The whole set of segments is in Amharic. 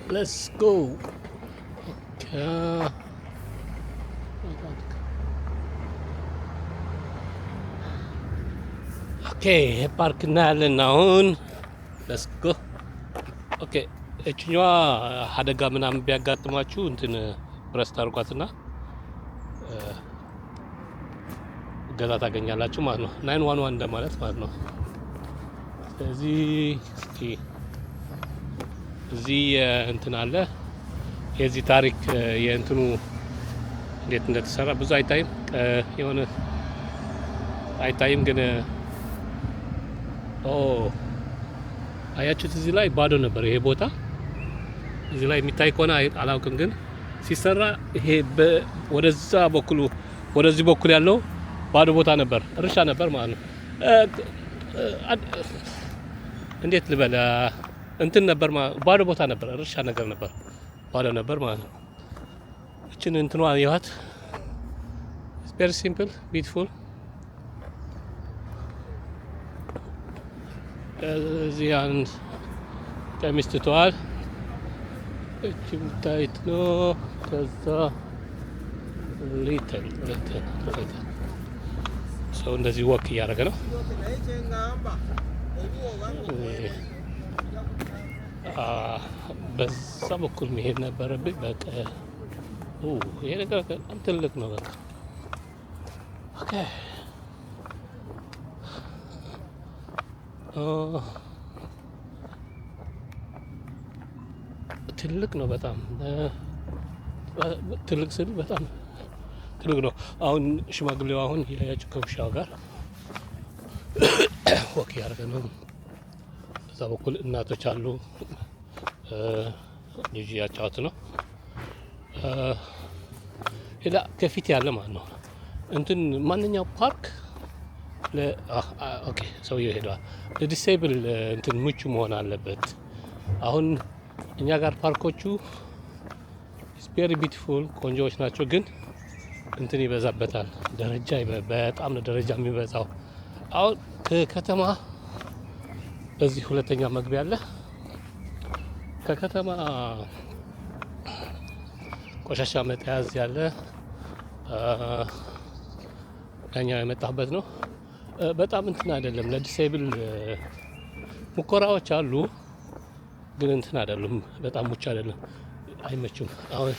Let's go. Okay. Okay, ፓርክ እናያለን አሁን። Let's go. Okay, እችኛዋ አደጋ ምናምን ቢያጋጥማችሁ እንትን ፕረስ ታርጓትና እገዛ ታገኛላችሁ ማለት ነው። 911 እንደማለት ማለት ነው። ስለዚህ እስኪ እዚህ እንትን አለ፣ የዚህ ታሪክ የእንትኑ እንዴት እንደተሰራ ብዙ አይታይም፣ የሆነ አይታይም ግን ኦ አያችሁት? እዚህ ላይ ባዶ ነበር ይሄ ቦታ። እዚህ ላይ የሚታይ ከሆነ አላውቅም፣ ግን ሲሰራ ይሄ ወደዛ በኩል ወደዚህ በኩል ያለው ባዶ ቦታ ነበር፣ እርሻ ነበር ማለት ነው። እንዴት ልበል፣ እንትን ነበር፣ ባዶ ቦታ ነበር፣ እርሻ ነገር ነበር፣ ባዶ ነበር ማለት ነው። እችን እንትኗ ይዋት፣ very simple, beautiful። እዚህ አንድ ቀሚስ ትተዋል። እቺ የምታዩት ነው። ከዛ little little little ሰው እንደዚህ walk እያደረገ ነው። በዛ በኩል መሄድ ነበረብኝ። በቃ ይሄ ነገር በጣም ትልቅ ነው። በቃ okay፣ ትልቅ ነው። በጣም ትልቅ ስል በጣም ትልቅ ነው። አሁን ሽማግሌው አሁን ያያችሁ ከውሻው ጋር walk እያደረገ ነው። እዛ በኩል እናቶች አሉ፣ ልጅ እያጫወቱ ነው። ሌላ ከፊት ያለ ማለት ነው እንትን ማንኛው ፓርክ፣ okay ሰውየው ሄደዋል። ለ disable እንትን ምቹ መሆን አለበት። አሁን እኛ ጋር ፓርኮቹ very beautiful ቆንጆዎች ናቸው፣ ግን እንትን ይበዛበታል። ደረጃ በጣም ነው ደረጃ የሚበዛው። አሁን ከከተማ በዚህ ሁለተኛ መግቢያ አለ። ከከተማ ቆሻሻ መጠያዝ ያለ ያኛው የመጣበት ነው። በጣም እንትን አይደለም። ለ disable ሙከራዎች አሉ፣ ግን እንትን አይደሉም። በጣም ምቹ አይደለም፣ አይመቹም። አሁን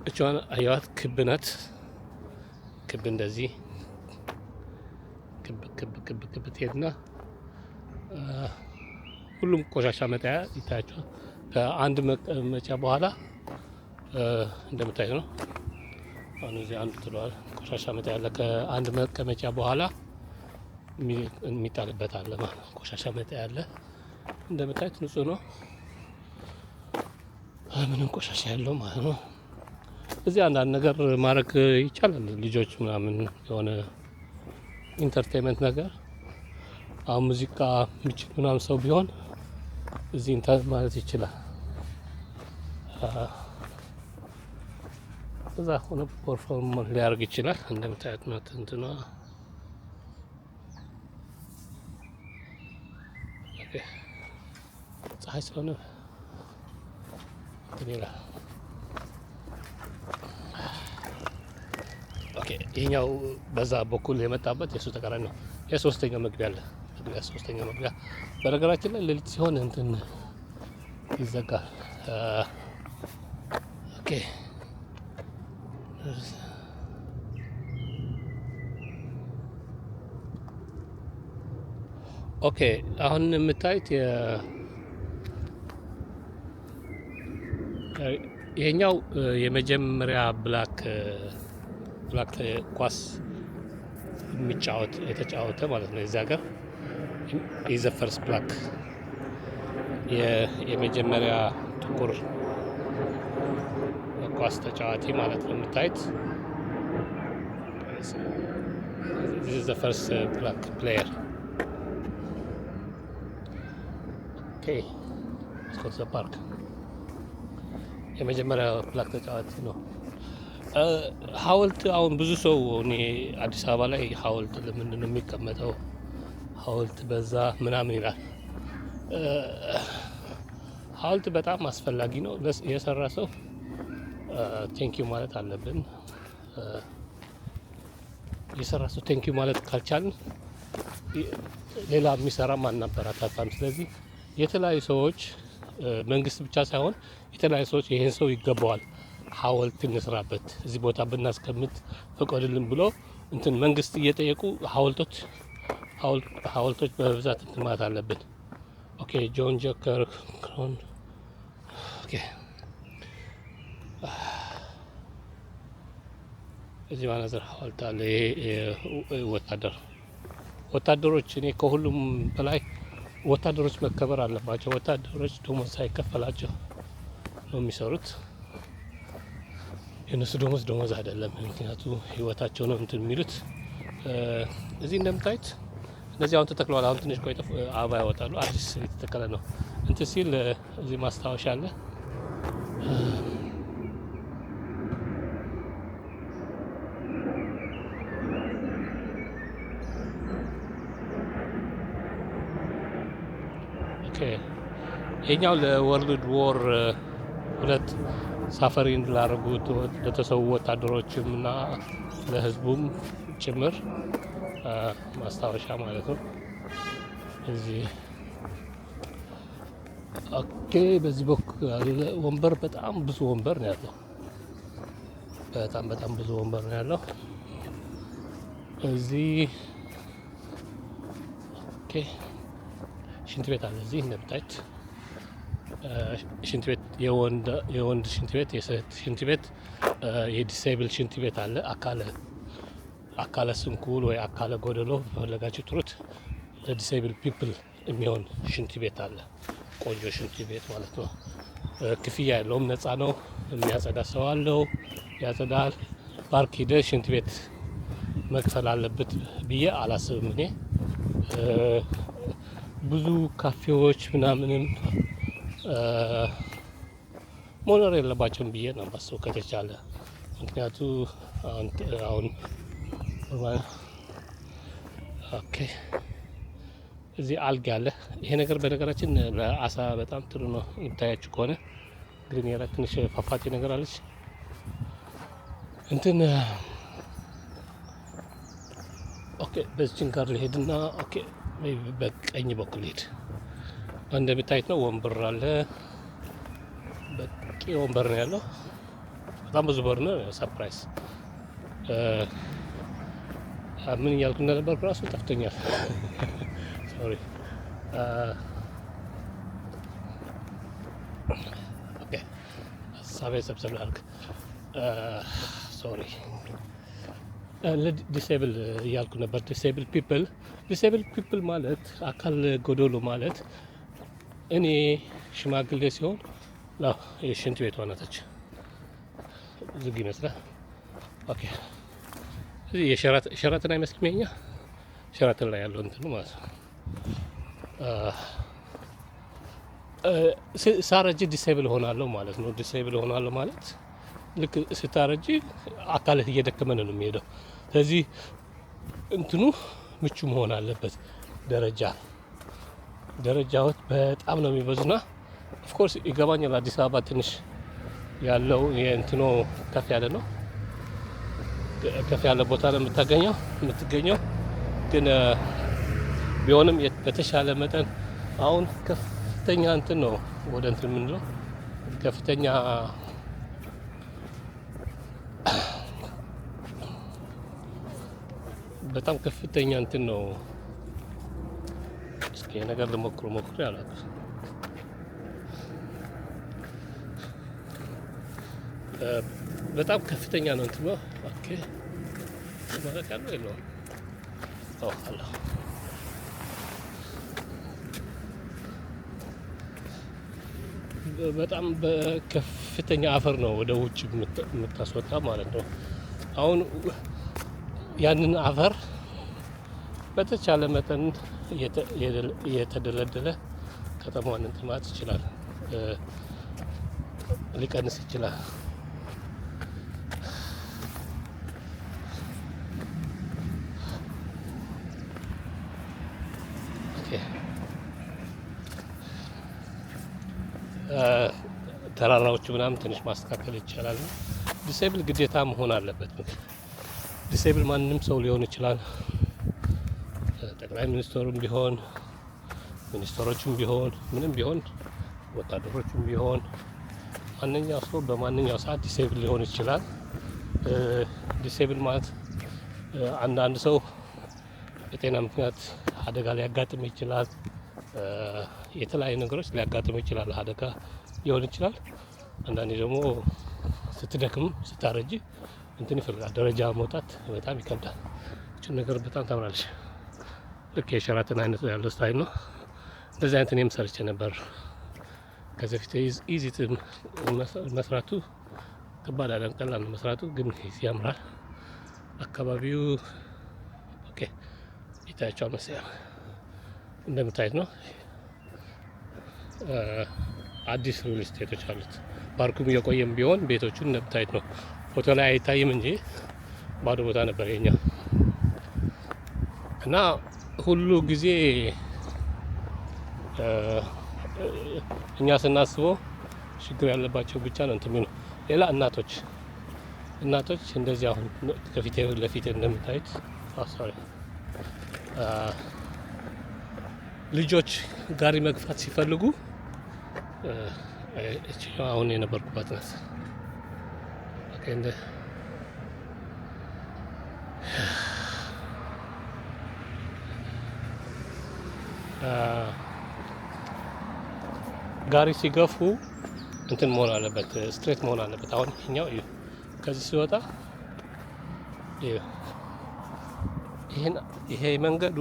እቿን አየዋት፣ ክብ ናት። ክብ እንደዚህ ክብ ክብ ክብ ክብ ትሄድና ሁሉም ቆሻሻ መጣያ ይታያቸዋል። ከአንድ መቀመጫ በኋላ እንደምታዩት ነው። አሁን እዚህ አንዱ ትለዋል ቆሻሻ መጣያ አለ። ከአንድ መቀመጫ በኋላ የሚጣልበት አለ ማለት ነው። ቆሻሻ መጣያ አለ። እንደምታዩት ንጹህ ነው። ምንም ቆሻሻ ያለው ማለት ነው። እዚህ አንዳንድ ነገር ማድረግ ይቻላል። ልጆች ምናምን የሆነ entertainment ነገር፣ አሁን ሙዚቃ የሚችል ምናምን ሰው ቢሆን እዚህ እንትን ማለት ይችላል። እዛ ሆኖ perform ሊያደርግ ይችላል። እንደምታዩት ነው እንትኗ። Okay፣ ፀሐይ ስለሆነ እንትን ይላል። Okay፣ ይሄኛው በዛ በኩል የመጣበት የእሱ ተቃራኒ ነው። የሶስተኛው መግቢያ አለ። መግቢያ፣ ሶስተኛው መግቢያ። በነገራችን ላይ ሌሊት ሲሆን እንትን ይዘጋል። Okay, አሁን የምታዩት ይሄኛው የመጀመሪያ black ኳስ የሚጫወት የተጫወተ ማለት ነው። የዚህ ሀገር is first black፣ የመጀመሪያ ጥቁር ኳስ ተጫዋቲ ማለት ነው። የምታዩት this is the first black player. Okay, let's go to the park. የመጀመሪያ black ተጫዋች ነው። ሐውልት አሁን ብዙ ሰው እኔ አዲስ አበባ ላይ ሐውልት ለምንድን ነው የሚቀመጠው? ሐውልት በዛ ምናምን ይላል። ሐውልት በጣም አስፈላጊ ነው። የሰራ ሰው thank you ማለት አለብን። የሰራ ሰው thank you ማለት ካልቻልን ሌላ የሚሰራም አናበረታታም። ስለዚህ የተለያዩ ሰዎች፣ መንግስት ብቻ ሳይሆን የተለያዩ ሰዎች ይሄን ሰው ይገባዋል፣ ሐውልት እንስራበት፣ እዚህ ቦታ ብናስቀምጥ ፍቀዱልን ብሎ እንትን መንግስት እየጠየቁ ሐውልቶች በብዛት እንትን ማለት አለብን። Okay, ጆን ጆከር ክሮን። Okay, እዚህ ማነዘር ሐውልት አለ። ይሄ ወታደሮች፣ እኔ ከሁሉም በላይ ወታደሮች መከበር አለባቸው። ወታደሮች ደሞዝ ሳይከፈላቸው ነው የሚሰሩት። የእነሱ ደሞዝ ደሞዝ አይደለም፣ ምክንያቱ ህይወታቸው ነው እንትን የሚሉት። እዚህ እንደምታዩት እነዚህ አሁን ተተክለዋል። አሁን ትንሽ ቆይተው አበባ ያወጣሉ። አዲስ የተተከለ ነው። እንትን ሲል እዚህ ማስታወሻ አለ። Okay, ይሄኛው ለ World War 2 suffering ላደረጉት ለተሰዉ ወታደሮችም እና ለህዝቡም ጭምር ማስታወሻ ማለት ነው። እዚህ okay፣ በዚህ በኩል ያለ ወንበር፣ በጣም ብዙ ወንበር ነው ያለው። በጣም በጣም ብዙ ወንበር ነው ያለው። እዚህ okay፣ ሽንት ቤት አለ። እዚህ እንደምታዩት ሽንት ቤት፣ የወንድ ሽንት ቤት፣ የሴት ሽንት ቤት፣ የ disable ሽንት ቤት አለ። አካለ ስንኩል ወይ አካለ ጎደሎ በፈለጋችሁ ጥሩት። ለ disable people የሚሆን ሽንት ቤት አለ። ቆንጆ ሽንት ቤት ማለት ነው። ክፍያ የለውም፣ ነፃ ነው። የሚያጸዳ ሰው አለው፣ ያጸዳል። ፓርክ ሂደህ ሽንት ቤት መክፈል አለበት ብዬ አላስብም እኔ። ብዙ ካፌዎች ምናምንም መኖር የለባቸውም ብዬ ነው የማስበው ከተቻለ። ምክንያቱ አሁን okay፣ እዚህ አልጋ አለ። ይሄ ነገር በነገራችን ለአሳ በጣም ጥሩ ነው። ይታያችሁ ከሆነ green area፣ ትንሽ ፏፏቴ ነገር አለች። እንትን okay፣ በዚችን ጋር ልሄድና okay፣ በቀኝ በኩል ልሄድ። እንደሚታዩት ነው፣ ወንበር አለ። በቂ ወንበር ነው ያለው። በጣም ብዙ በር ነው። Surprise። ምን እያልኩ እንደነበር ራሱ ጠፍቶኛል። Sorry, okay፣ ሀሳቤ ሰብሰብ ላድርግ። Sorry፣ disable እያልኩ ነበር። Disable people፣ disable people ማለት አካል ጎደሎ ማለት። እኔ ሽማግሌ ሲሆን የሽንት ቤት ዋናታች ዝግ ይመስላል። Okay፣ እዚህ የሸራተን አይመስልም፣ የኛ ሸራተን ላይ ያለው እንትኑ ማለት ነው። ሳረጅ disable ሆናለሁ ማለት ነው። Disable ሆናለሁ ማለት ልክ ስታረጅ አካልህ እየደከመ ነው የሚሄደው። ስለዚህ እንትኑ ምቹ መሆን አለበት። ደረጃዎች በጣም ነው የሚበዙና of course ይገባኛል። አዲስ አበባ ትንሽ ያለው የእንትኖ ከፍ ያለ ነው። ከፍ ያለ ቦታ ነው የምትገኘው። ግን ቢሆንም በተሻለ መጠን አሁን ከፍተኛ እንትን ነው ወደ እንትን የምንለው በጣም ከፍተኛ እንትን ነው። እስኪ ነገር ልሞክሩ ሞክሩ አላውቅም። በጣም ከፍተኛ ነው እንትኑ። Okay፣ ማለት ያለው የለውም። ኦ አለ። በጣም በከፍተኛ አፈር ነው ወደ ውጭ የምታስወጣ ማለት ነው። አሁን ያንን አፈር በተቻለ መጠን እየተደለደለ ከተማዋን እንትን ማለት ይችላል፣ ሊቀንስ ይችላል። Okay። ተራራዎቹ ምናምን ትንሽ ማስተካከል ይቻላል። Disable ግዴታ መሆን አለበት። Disable ማንም ሰው ሊሆን ይችላል። ጠቅላይ ሚኒስትሩም ቢሆን፣ ሚኒስትሮቹም ቢሆን፣ ምንም ቢሆን፣ ወታደሮቹም ቢሆን፣ ማንኛው ሰው በማንኛው ሰዓት disable ሊሆን ይችላል። Disable ማለት አንዳንድ ሰው በጤና ምክንያት አደጋ ሊያጋጥም ይችላል። የተለያዩ ነገሮች ሊያጋጥሙ ይችላል። አደጋ ሊሆን ይችላል። አንዳንዴ ደግሞ ስትደክም፣ ስታረጅ እንትን ይፈልጋል። ደረጃ መውጣት በጣም ይከብዳል። እችን ነገር በጣም ታምራለች። ልክ የሸራተን አይነት ያለው style ነው። እንደዚህ አይነት እኔም ሰርቼ ነበር ከዚህ በፊት። Easy መስራቱ ከባድ አይደለም፣ ቀላል ነው መስራቱ፣ ግን ያምራል። አካባቢው okay ይታያቸዋል መሰለኝ፣ እንደምታዩት ነው። አዲስ real estate ኦች አሉት። ፓርኩም እየቆየም ቢሆን ቤቶቹን እንደምታዩት ነው። ፎቶ ላይ አይታይም እንጂ ባዶ ቦታ ነበር የኛ። እና ሁሉ ጊዜ እኛ ስናስበው ችግር ያለባቸው ብቻ ነው እንትን የሚለው። ሌላ እናቶች እንደዚህ አሁን ከፊቴ ለፊት እንደምታዩት፣ sorry፣ ልጆች ጋሪ መግፋት ሲፈልጉ፣ እችኛዋ አሁን የነበርኩባት ናት። Okay፣ እንደ ጋሪ ሲገፉ እንትን መሆን አለበት፣ straight መሆን አለበት። አሁን ይሄኛው እዩ፣ ከዚህ ሲወጣ እዩ፣ ይሄን ይሄ መንገዱ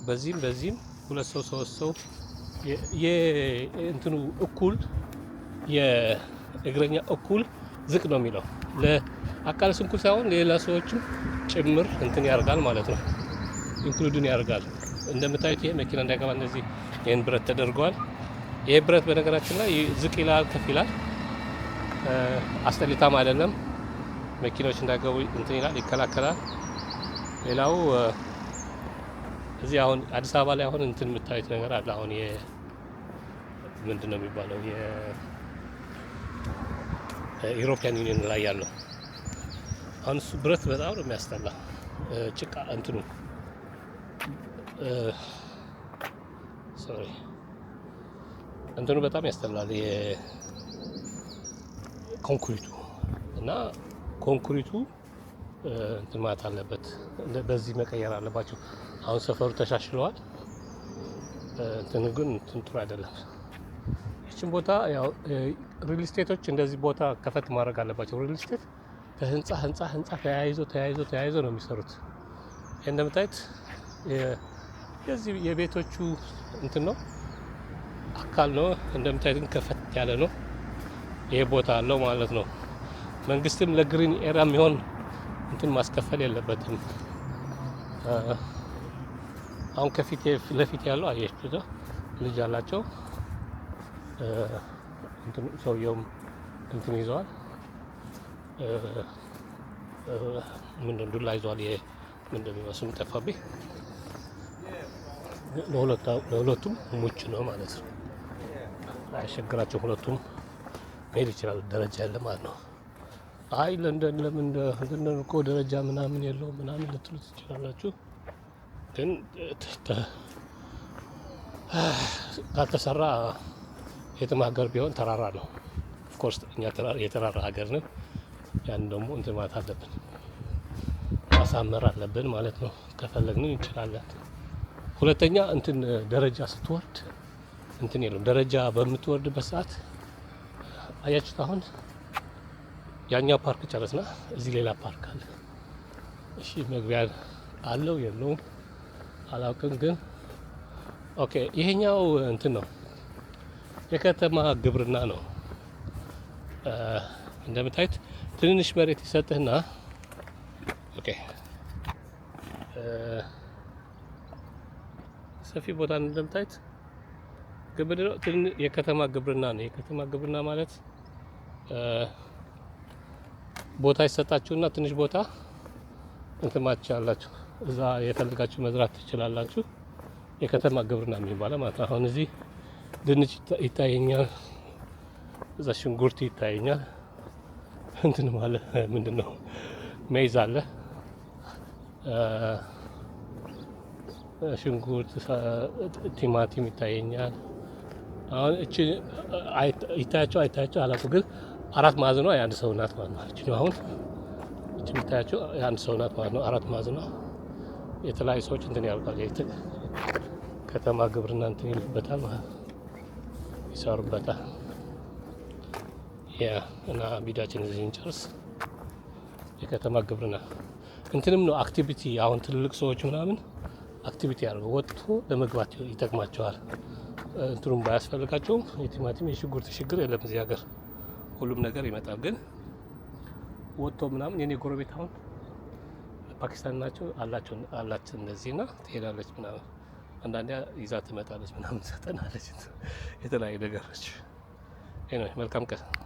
በዚህም በዚህም ሁለት ሰው ሶስት ሰው የእንትኑ እኩል፣ የእግረኛ እኩል ዝቅ ነው የሚለው። ለአካለ ስንኩል ሳይሆን ሌላ ሰዎችም ጭምር እንትን ያደርጋል ማለት ነው። Include ን ያደርጋል። እንደምታዩት ይሄ መኪና እንዳይገባ እንደዚህ ይህን ብረት ተደርገዋል። ይሄ ብረት በነገራችን ላይ ዝቅ ይላል፣ ከፍ ይላል። አስጠሊታም አይደለም። መኪናዎች እንዳይገቡ እንትን ይላል፣ ይከላከላል። ሌላው እዚህ አሁን አዲስ አበባ ላይ አሁን እንትን የምታዩት ነገር አለ። አሁን ምንድን ነው የሚባለው፣ የ European Union ላይ ያለው አሁን እሱ ብረት በጣም ነው የሚያስጠላ። ጭቃ እንትኑ፣ sorry፣ እንትኑ በጣም ያስጠላል። የኮንክሪቱ እና ኮንክሪቱ እንትን ማለት አለበት። በዚህ መቀየር አለባቸው። አሁን ሰፈሩ ተሻሽለዋል። እንትኑ ግን እንትን ጥሩ አይደለም። ይችን ቦታ ያው real estate ኦች እንደዚህ ቦታ ከፈት ማድረግ አለባቸው። Real estate ከህንፃ ህንፃ ህንፃ ተያይዞ ተያይዞ ተያይዞ ነው የሚሰሩት። ይህ እንደምታዩት የዚህ የቤቶቹ እንትን ነው፣ አካል ነው። እንደምታዩት ግን ከፈት ያለ ነው። ይሄ ቦታ አለው ማለት ነው። መንግስትም ለ green area የሚሆን እንትን ማስከፈል የለበትም። አሁን ከፊት ለፊት ያለው አያችሁት፣ ልጅ አላቸው። እንትን ሰውየውም እንትን ይዘዋል። ምንድን ዱላ ይዘዋል። ይሄ ምንድን ነው ስሙ ጠፋብኝ። ለሁለቱም ምቹ ነው ማለት ነው። አያስቸግራቸው፣ ሁለቱም መሄድ ይችላሉ። ደረጃ ያለ ማለት ነው። አይ ለንደን ለምን ለንደን እኮ ደረጃ ምናምን የለውም ምናምን ልትሉ ትችላላችሁ። ግን ካልተሰራ የትም ሀገር ቢሆን ተራራ ነው። Of course እኛ የተራራ ሀገር ነን። ያን ደግሞ እንትን ማለት አለብን፣ ማሳመር አለብን ማለት ነው። ከፈለግን እንችላለን። ሁለተኛ እንትን ደረጃ ስትወርድ እንትን የለውም። ደረጃ በምትወርድበት ሰዓት አያችሁት። አሁን ያኛው ፓርክ ጨረስና እዚህ ሌላ ፓርክ አለ። እሺ መግቢያ አለው የለውም አላውቅም፣ ግን okay ይሄኛው እንትን ነው፣ የከተማ ግብርና ነው። እንደምታዩት ትንንሽ መሬት ይሰጥህና፣ okay፣ ሰፊ ቦታ ነው። እንደምታዩት ግብርና የከተማ ግብርና ነው። የከተማ ግብርና ማለት ቦታ ይሰጣችሁና ትንሽ ቦታ እንትን ማለት ትችላላችሁ። እዛ የፈለጋችሁ መዝራት ትችላላችሁ። የከተማ ግብርና የሚባለው ማለት ነው። አሁን እዚህ ድንች ይታየኛል፣ እዛ ሽንኩርት ይታየኛል። እንትንም አለ፣ ምንድን ነው፣ maize አለ፣ ሽንኩርት፣ ቲማቲም ይታየኛል። አሁን እቺ ይታያቸው አይታያቸው አላውቅም፣ ግን አራት ማዕዘኗ የአንድ ሰው ናት ማለት ነው። እቺ አሁን እቺ የሚታያቸው የአንድ ሰው ናት ማለት ነው። አራት ማዕዘኗ የተለያዩ ሰዎች እንትን ያደርጋል። ከተማ ግብርና እንትን ይሉበታል ማለት ነው፣ ይሰሩበታል። Yeah፣ እና ቪዲዮአችን እዚህ እንጨርስ። የከተማ ግብርና እንትንም ነው activity። አሁን ትልልቅ ሰዎች ምናምን activity ያደርገው ወጥቶ ለመግባት ይጠቅማቸዋል። እንትኑም ባያስፈልጋቸውም የቲማቲም የሽንኩርት ችግር የለም እዚህ ሀገር፣ ሁሉም ነገር ይመጣል። ግን ወጥቶ ምናምን የኔ ጎረቤት አሁን ፓኪስታን ናቸው፣ አላቸው አላቸው እንደዚህ ና ትሄዳለች ምናምን፣ አንዳንዴ ይዛ ትመጣለች ምናምን፣ ትሰጠናለች የተለያዩ ነገሮች። Anyway፣ መልካም ቀን።